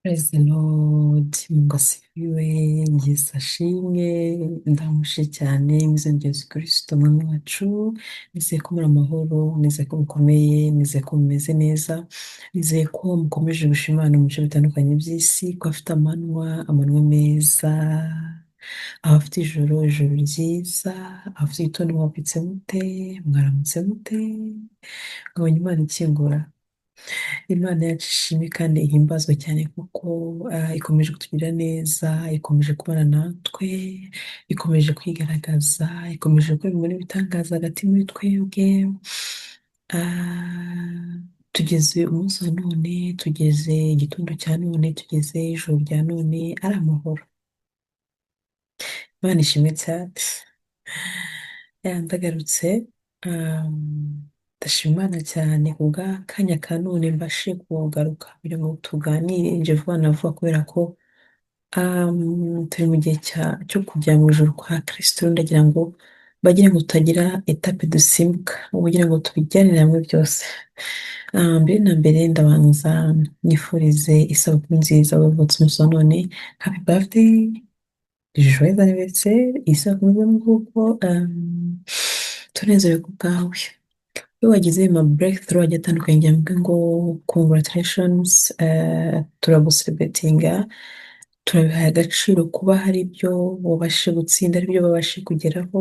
Praise the Lord, Mungu asifiwe, Yesu ashimwe, ndamushimye cyane mu izina rya Yesu Kristo Umwami wacu. Nizeye ko muri amahoro, nizeye ko mukomeye, nizeye ko mumeze neza, nizeye ko mukomeje gushima Imana mu bice bitandukanye by'isi, ko afite amanywa, amanywa meza, abafite ijoro, ijoro ryiza, abafite igitondo mwabyutse mute, mwaramutse mute, mwabonye Imana ikingura. Imana yacu ishimwe kandi ihimbazwe cyane kuko ikomeje kutugirira neza, ikomeje kubana natwe, ikomeje kwigaragaza, ikomeje gukora imirimo n'ibitangaza hagati muri twebwe. Tugeze umunsi wa none, tugeze igitondo cya none, tugeze ijoro rya none, ari amahoro. Imana ishimwe cyane. Yeah, ndagarutse. Ndashima Imana cyane ku bw'akanya ka none mbashe kugaruka kugira ngo tuganire nje vuba na vuba kubera ko turi mu gihe cyo kujya mu ijuru kwa Kristo. Ndagira ngo bagira ngo tutagira étape dusimbuka, kugira ngo tubijyanire hamwe byose. Mbere na mbere ndabanza nifurize isabukuru nziza wavutse umunsi wa none. Happy birthday, joyeux anniversaire, isabukuru y'amavuko. Tunezerewe ku bwawe. Iyo wagize ama breakthrough agiye atandukanye, ngira mvuge ngo congratulations, turagucelebratinga, turabihaye agaciro kuba hari ibyo wabashije gutsinda, hari ibyo babashije kugeraho.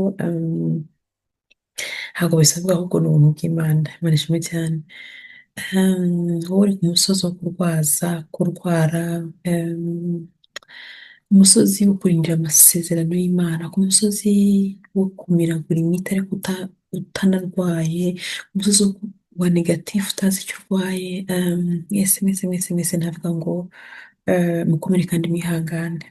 Ntabwo bisabwa, ahubwo ni ubuntu bw'Imana. Imana ishimwe cyane. Wowe uri ku musozi wo kurwaza, kurwara, umusozi wo kurindira amasezerano y'Imana, ku musozi wo kumiragura imiti ariko utanarwaye, umusozi wa négatif utazi icyo urwaye, mwese mwese mwese mwese navuga ngo mukomere kandi mwihangane.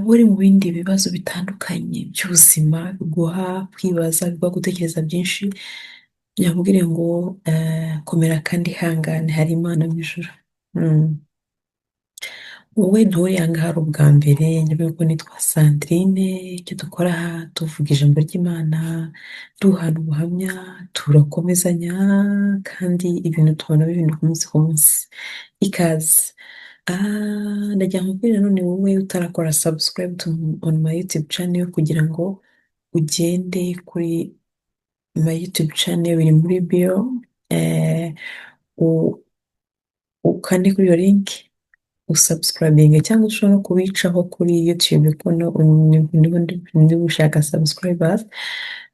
Uri mu bindi bibazo bitandukanye by'ubuzima biguha kwibaza, biguha gutekereza byinshi, yakubwire ngo komera kandi ihangane, hari Imana mu ijuru. Wowe duhuriye aha ngaha ari ubwa mbere, njyewe ko nitwa Sandrine. Icyo dukora aha, tuvuga ijambo ry'Imana, duhana ubuhamya, turakomezanya, kandi ibintu tubona bihinduka umunsi ku munsi. Ikaze. Ndagira ngo nkubwire none, wowe utarakora subscribe to on my YouTube channel, kugira ngo ugende kuri my YouTube channel, biri muri bio, ukande kuri iyo link usubscribinge, cyangwa ushobora no kubicaho kuri YouTube kuko ndi gushaka subscribers,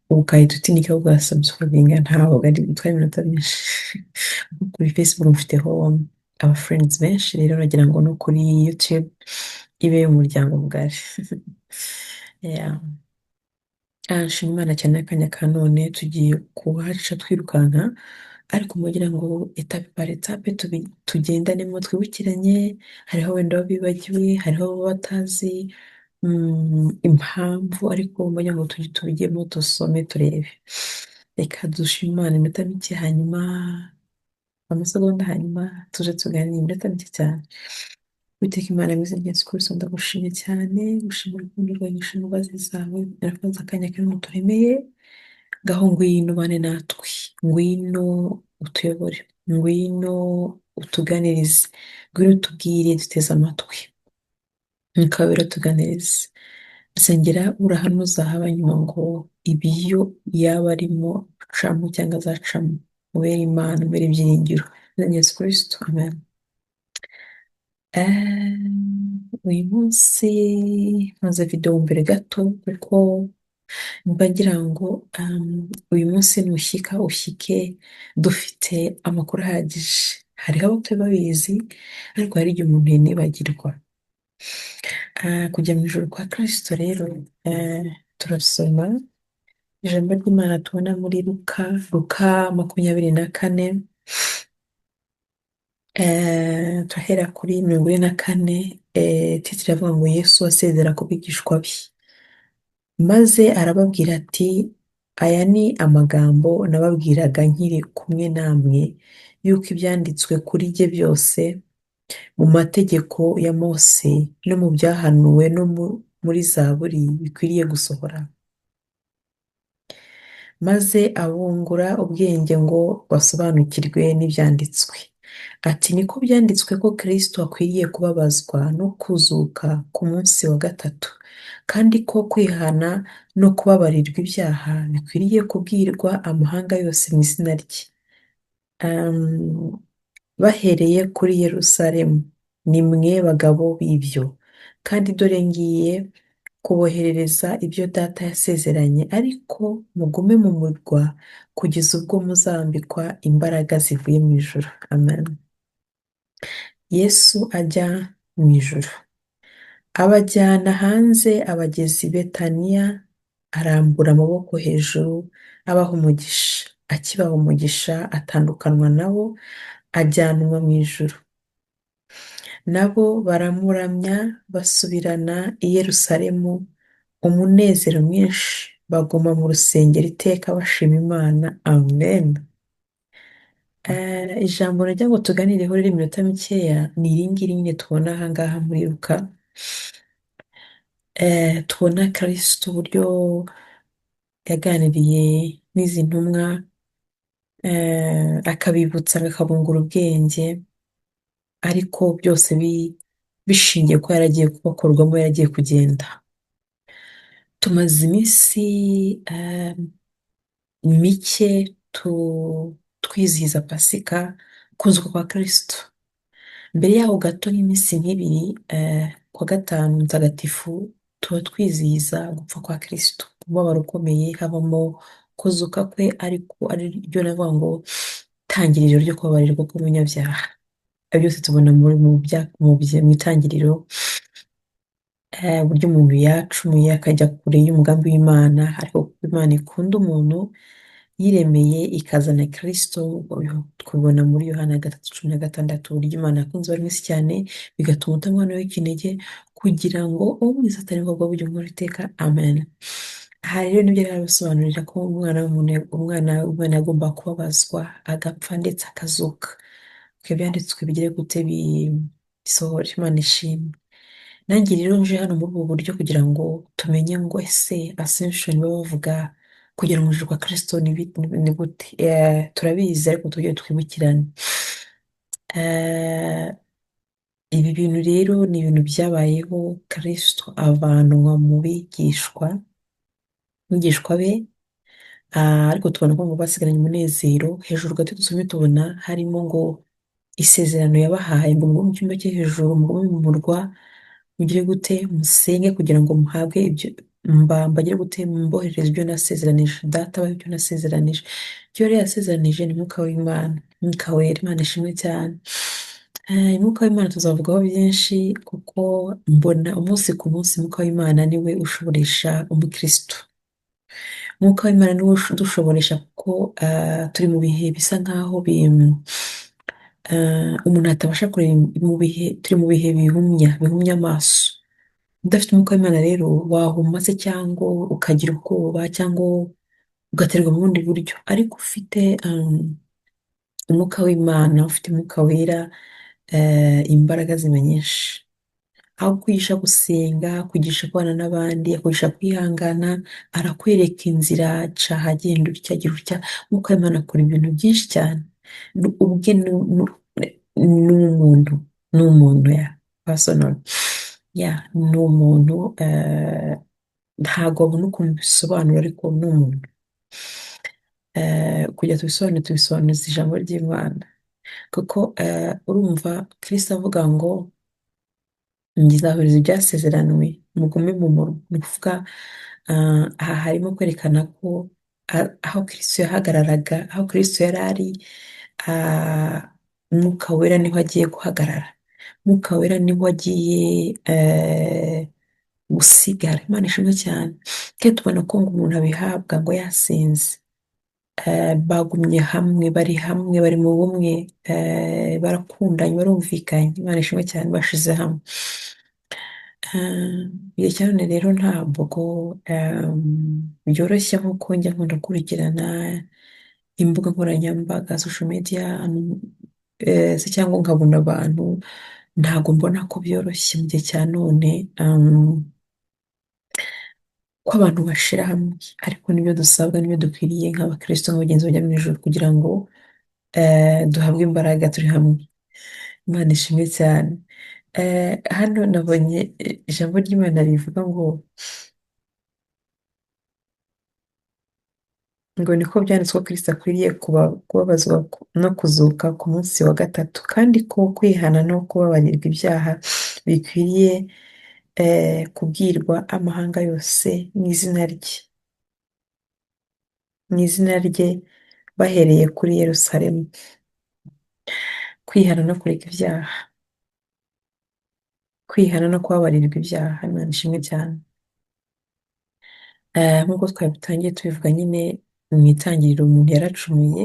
ukahita utinika ugasubscribinga, ntabwo ari gutwara iminota myinshi. Kuri Facebook mfiteho aba friends benshi, rero nagira ngo no kuri YouTube ibe umuryango mugari. Yeah. Nshima Imana cyane akanya ka none tugiye kuhaca twirukanka, ariko mugira ngo étape par étape tugendanemo, twibukiranye. Hariho wenda bibagiwe, hariho batazi impamvu, ariko mugira ngo tujye tubijyemo, dusome, turebe. Reka dushime Imana iminota mike, hanyuma amasegonda, hanyuma tuje tuganire iminota mike cyane. Uwiteka Imana mwiza Yesu Kristo, ndagushimye cyane, gushima urukundo rwawe, gushima imbabazi zawe. Urakoze akanya karimo turemeye. Ngaho ngwino ubane natwe, ngwino utuyobore, ngwino utuganirize, ngwino utubwire, duteze amatwi, ukabera utuganirize. Nsengera uraha n'uzahaba nyuma ngo ibyo yaba arimo acamo cyangwa azacamo, ubere Imana, ubere ibyiringiro. Mu izina rya Yesu Kristo, amen. Uyu munsi nkoze video mbere gato kuko mba ngira ngo uyu munsi nushyika ushyike dufite amakuru ahagije. Hariho abatari babizi, ariko hari igihe umuntu yinibagirwa. Kujya mu ijuru kwa Kristo rero, turasoma ijambo ry'Imana tubona muri Luka, Luka 24, turahera kuri 44. Titre iravuga ngo Yesu asezera ku bigishwa be. Maze arababwira ati: "Aya ni amagambo nababwiraga nkiri kumwe namwe, yuko ibyanditswe kuri jye byose mu mategeko ya Mose no mu byahanuwe no muri Zaburi bikwiriye gusohora." Maze abungura ubwenge ngo basobanukirwe n'ibyanditswe. Ati niko byanditswe ko Kristo akwiriye kubabazwa no kuzuka ku munsi wa gatatu, kandi ko kwihana no kubabarirwa ibyaha bikwiriye kubwirwa amahanga yose mu izina rye. Um, Bahereye kuri Yerusalemu, ni mwe bagabo b'ibyo. Kandi dore ngiye kuboherereza ibyo Data yasezeranye, ariko mugume mu murwa kugeza ubwo muzambikwa imbaraga zivuye mu ijuru. Amen. Yesu ajya mu ijuru. Abajyana hanze abageza i Betaniya, arambura amaboko hejuru abaha umugisha. Akibaha umugisha atandukanywa nabo, ajyanwa mu ijuru. Nabo baramuramya basubirana i Yerusalemu umunezero mwinshi, baguma mu rusengero iteka bashima Imana. Amen. Ijambo najya ngo tuganireho riri iminota mikeya ni iri ngiri nyine tubona aha ngaha muri Luka. Tubona Kristo uburyo yaganiriye n'izi ntumwa, akabibutsa akabungura ubwenge, ariko byose bishingiye ko yaragiye kubakorwamo, yaragiye kugenda. Tumaze iminsi mike twizihiza Pasika, kuzuka kwa Kristo. Mbere yaho gato nk'iminsi nk'ibiri, kuwa gatanu mutagatifu, tuba twizihiza gupfa kwa Kristo, umubabaro ukomeye, habamo kuzuka kwe, ariko ari ryo navuga ngo itangiriro ryo kubabarirwa k'umunyabyaha. Ibyo byose tubona muri mu bya mu bya- mu itangiriro, uburyo umuntu yacumuye akajya kure y'umugambi w'Imana, ariko kuko Imana ikunda umuntu yiremeye ikazana Kristo, tubibona muri Yohana 3:16, uburyo Imana yakunze abari mu isi cyane bigatuma utanga umwana w'ikinege kugira ngo umwizera atarimburwa ahubwo agira iteka. Amen. Aha rero nibyo yari abisobanurira ko umwana w'umuntu, umwana w'Imana yagomba kubabazwa agapfa ndetse akazuka. Ibyo byanditswe bigere gute bisohore. Imana ishimwe. Nanjye rero nje hano muri ubu buryo kugira ngo tumenye ngo ese ascension baba bavuga kugera mu ijuru kwa Kristo ni gute? Turabizi ariko tujye twibukirane. Ibi bintu rero ni ibintu byabayeho Kristo avanwa mu bigishwa be, ariko tubona ko ngo basigaranye umunezero. Hejuru gato dusomye tubona harimo ngo isezerano yabahaye ngo mugume mu cyumba cyo hejuru, mugume mu murwa, mugire gute, musenge kugira ngo muhabwe ibyo mbagire gute, mboherereze ibyo nasezeranije Data, abahe ibyo nasezeranije. Ibyo rero yasezeranije ni Mwuka w'Imana, Mwuka Wera. Imana ishimwe cyane. Mwuka w'Imana tuzavugaho byinshi kuko mbona umunsi ku munsi Mwuka w'Imana niwe ushoboresha umukristo. Mwuka w'Imana niwe udushoboresha kuko turi mu bihe bisa nkaho umuntu atabasha kureba mu bihe turi mu bihe bihumya amaso. Udafite Umwuka w'Imana rero wahuma se cyangwa ukagira ubwoba cyangwa ugaterwa mu bundi buryo, ariko ufite Umwuka w'Imana, ufite Umwuka Wera, imbaraga ziba nyinshi. Aho kwigisha gusenga, kwigisha kubana n'abandi, akwigisha kwihangana, arakwereka inzira, ca ahagenda utya, gira utya. Umwuka w'Imana akora ibintu byinshi cyane. Ubwe ni umuntu, ni umuntu ya personal, ya ni umuntu, ntabwo wabona ukuntu bisobanura ariko ni umuntu. Kugira tubisobanure tubisobanuza ijambo ry'Imana, kuko urumva Kristo avuga ngo ngizahereza ibyasezeranwe mugume mu murwa, ni ukuvuga aha harimo kwerekana ko aho Kristo yahagararaga, aho Kristo yari ari, Mwuka Wera niho agiye guhagarara, Mwuka Wera niho agiye gusigara. Imana ishimwe cyane. Kandi tubona ko ngo umuntu abihabwa ngo yasenze. Bagumye hamwe, bari hamwe, bari mu bumwe, barakundanye, barumvikanye. Imana ishimwe cyane, bashize hamwe. Igihe cya none rero ntabwo byoroshye nk'uko njya nkunda gukurikirana imbuga nkoranyambaga, social media, se cyangwa nkabona abantu, ntabwo mbona ko byoroshye mu gihe cya none ko abantu bashira hamwe, ariko nibyo dusabwa, nibyo dukwiriye nk'abakristo, nk'abagenzi bajya mu ijuru kugira ngo Duhabwe imbaraga turi hamwe. Imana ishimwe cyane. Hano nabonye ijambo ry'Imana rivuga ngo niko byanditswe ko Kristo akwiriye kubabazwa no kuzuka ku munsi wa gatatu, kandi ko kwihana no kubabarirwa ibyaha bikwiriye kubwirwa amahanga yose mu izina rye. Mu izina rye bahereye kuri Yerusalemu. Kwihana no kureka ibyaha. Kwihana no kubabarirwa ibyaha. Imana ishimwe cyane. Nk'uko twabitangiye tubivuga nyine mu itangiriro umuntu yaracumuye,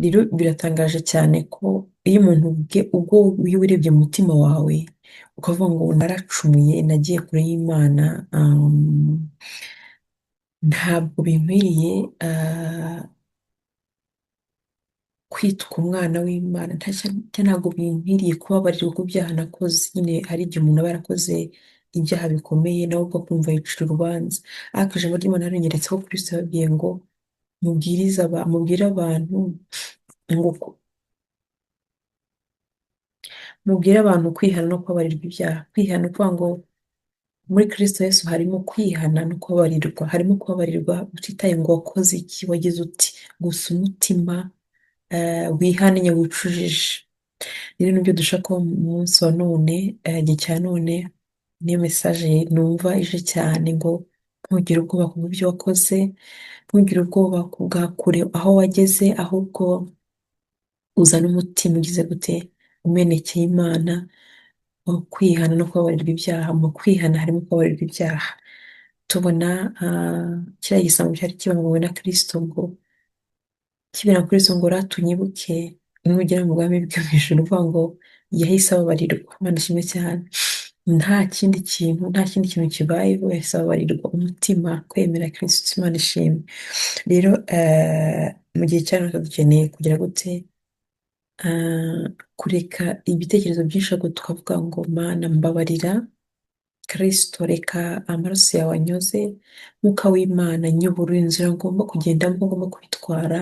rero biratangaje cyane ko iyo umuntu ubwo iyo urebye mu mutima wawe ukavuga ngo naracumuye, nagiye kure y'Imana, ntabwo binkwiriye kwitwa umwana w'Imana, ntabwo binkwiriye kubabarirwa ku byaha nakoze. Nyine hari igihe umuntu aba yarakoze ibyaha bikomeye nawe ubwo akumva yicira urubanza, ariko ijambo ry'Imana rinyeretse ko Kristo yababwiye ngo mubwire abantu ngo mubwire abantu kwihana no kubabarirwa ibyaha. Kwihana ukuvuga ngo muri Kristo Yesu harimo kwihana no kubabarirwa, harimo kubabarirwa utitaye ngo wakoze iki, wagize uti, gusa umutima wihannye wicujije. Rero nibyo dushaka ko mu munsi wa none, igihe cya none, niyo message numva ije cyane ngo ntugire ubwoba ku byo wakoze, ntugire ubwoba ku bwa kure aho wageze, ahubwo uzane umutima ugize gute, umenekeye Imana, kwihana no kubabarirwa ibyaha. Mu kwihana harimo kubabarirwa ibyaha. Tubona kiriya gisambo cyari kibambwe na Kristo ngo kibera Kristo ngo ratunyibuke nugera mu bwami bwo mu ijuru, uvuga ngo yahise ababarirwa. Imana ishimwe cyane. Nta kindi kintu, nta kindi kintu kibayeho, yahise ababarirwa. Umutima kwemera Kristo, Imana ishimwe. Rero mu gihe cya none dukeneye kugira gute, kureka ibitekerezo byinshi, ahubwo tukavuga ngo Mana mbabarira, Kristo reka amaraso yawe anyoze, Mwuka w'Imana nyobora inzira ngomba kugendamo, ngomba kwitwara,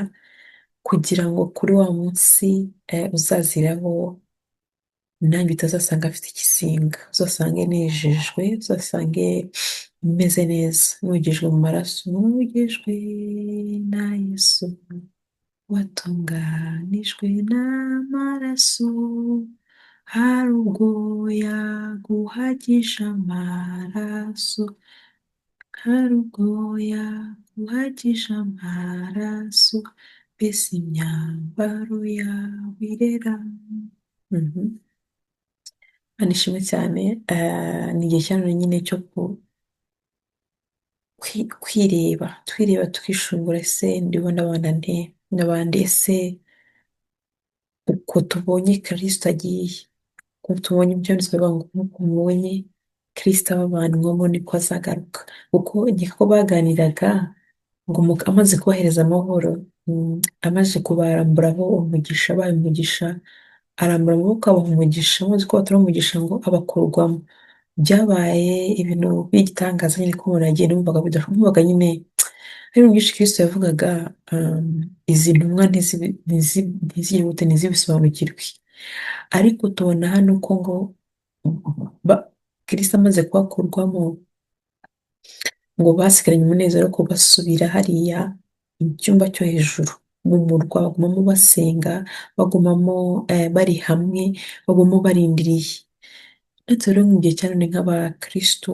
kugira ngo kuri wa munsi uzaziraho nanjye utazasanga afite ikizinga, uzasange nejejwe, uzasange meze neza, nogejwe mu maraso, nogejwe na Yesu, watunganijwe n'amaraso, hari ubwo yaguhagisha amaraso, hari ubwo yaguhagisha amaraso, mbese imyambaro yawe irera. Imana ishimwe cyane. Ni igihe cya none nyine cyo kwireba, twireba tukishungura, ese ndiho ndabana nte n'abandi, ese uko tubonye Kristo agiye, uko tubonye ibyanditswe bivuga ngo nk'uko mubonye Kristo ababanwamo niko azagaruka. Kuko nkeka ko baganiraga ngo amaze kubahereza amahoro, amaze kubaramburaho umugisha, abaha umugisha, arambura amaboko abaha umugisha, amaze kubatura umugisha ngo abakurwamo. Byabaye ibintu by'igitangaza nyine ko umuntu yagiye, numvaga bidashoboka, numvaga nyine hari ibintu byinshi Kristo yavugaga, izi ntumwa ntizihute, ntizibisobanukirwe. Ariko tubona hano ko ngo Kristo amaze kubakurwamo ngo basigaranye umunezero ko basubira hariya mu cyumba cyo hejuru mu murwa, bagumamo basenga, bagumamo bari hamwe, bagumamo barindiriye. Ndetse rero mu gihe cya none nk'abakristo,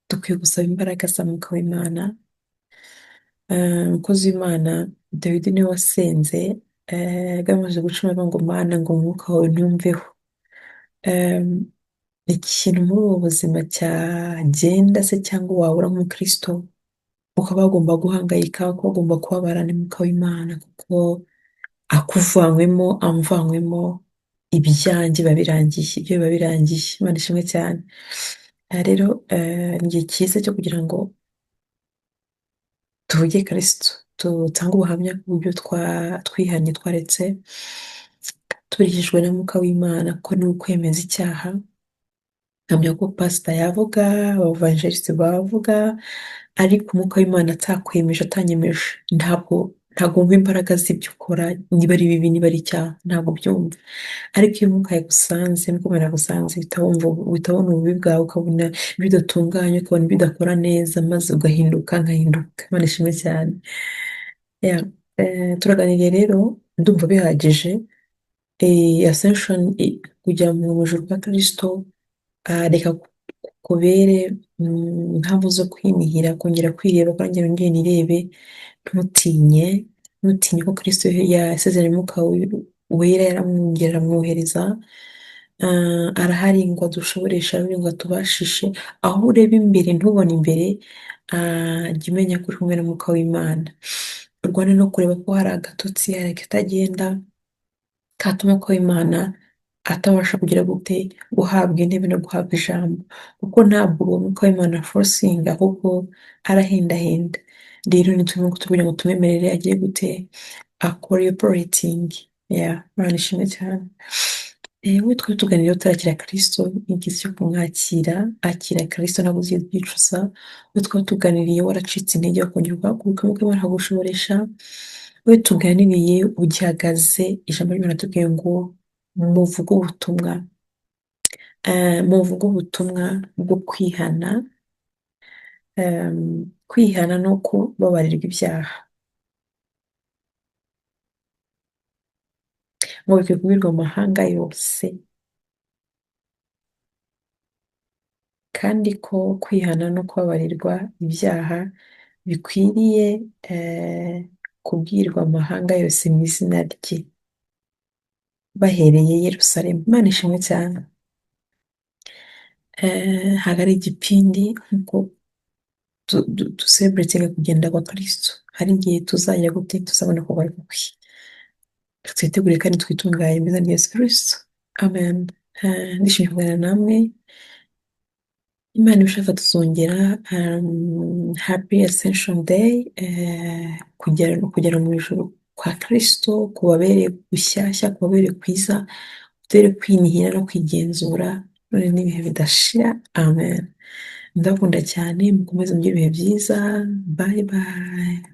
dukwiye gusaba imbaraga za Mwuka w'Imana. Umukozi w'Imana Dawidi niwe wasenze, agamije gucuma avuga ngo Mana ngo umwuka wawe ntumveho. Ikintu muri ubu buzima cyagenda se cyangwa wabura nk'umukristo ukaba wagomba guhangayika, ukaba wagomba kubabara, ni Mwuka w'Imana, kuko akuvanywemo, amvanywemo, ibyanjye biba birangiye, ibyo biba birangiye. Imana ishimwe cyane. Aha rero ni igihe cyiza cyo kugira ngo tuvuge Kristo, dutange ubuhamya bw'ibyo twihannye, twaretse, tubigishijwe na Mwuka w'Imana, ko ni ukwemeza icyaha. Nkamenya ko pasita yavuga, abavanjelisite bavuga, ariko umwuka w'Imana atakwemeje, atanyemeje, ntabwo wumva imbaraga z'ibyo ukora, niba ari bibi, niba ari icyaha, ntabwo ubyumva. Ariko iyo umwuka yagusanze, umwuka w'Imana yagusanze, uhita ubona ububi bwawe, ukabona ibyo udatunganye, ukabona ibyo udakora neza, maze ugahinduka, nkahinduka. Imana ishimwe cyane. Turaganiriye rero, ndumva bihagije. Ascension, kujya mu ijuru kwa Kristo, reka kubere impamvu zo kwinihira, kongera kwireba, kongera nongere nirebe, ntutinye, ntutinye ko Kristo yasezeranye umwuka wera, yaramwongera aramwohereza. Arahari ngo adushoboreshe, arahari ngo atubashishe. Aho ureba imbere ntubone imbere, jya umenya ko uri kumwe n'umwuka w'Imana. Urwane no kureba ko hari agatotsi, hari akatagenda katuma umwuka w'Imana atabasha kugira gute, guhabwa intebe no guhabwa ijambo, kuko ntabwo uwo mwuka w'Imana forcinga, ahubwo arahendahenda. Rero ni kugira ngo tumwemerere agire gute, akore operating. Imana ishimwe cyane. We twari tuganiriye utarakira Kristo, igihe cyo kumwakira, akira Kristo ntabwo ugiye kwicuza. We twari tuganiriye waracitse intege, wakongera ugahaguruka, umwuka w'Imana akagushoboresha. We tuganiriye ugihagaze, ijambo ry'Imana ritubwiye ngo muvuge ubutumwa, muvuge ubutumwa bwo kwihana, kwihana no kubabarirwa ibyaha. Ngo bikwiye kubwirwa mu mahanga yose, kandi ko kwihana no kubabarirwa ibyaha bikwiriye kubwirwa amahanga yose mu izina rye, bahereye i Yerusalemu. Imana ishimwe cyane. Ntabwo ari igipindi nk'uko duseburetinga kugenda kwa Kristo. Hari igihe tuzajya gute, tuzabona kugaruka kwe. Twitegure kandi twitunganye mu izina rya Yesu Kristo. Amen. Ndishimye kuganira namwe. Imana ibishaka tuzongera. Happy Ascension Day, kugera mu ijuru kwa Kristo, kubabereye gushyashya, kubabereye kwiza, kutere kwinihira no kwigenzura, none n'ibihe bidashira. Amen. Ndabakunda cyane, mukomeze mugire ibihe byiza. Bye bye.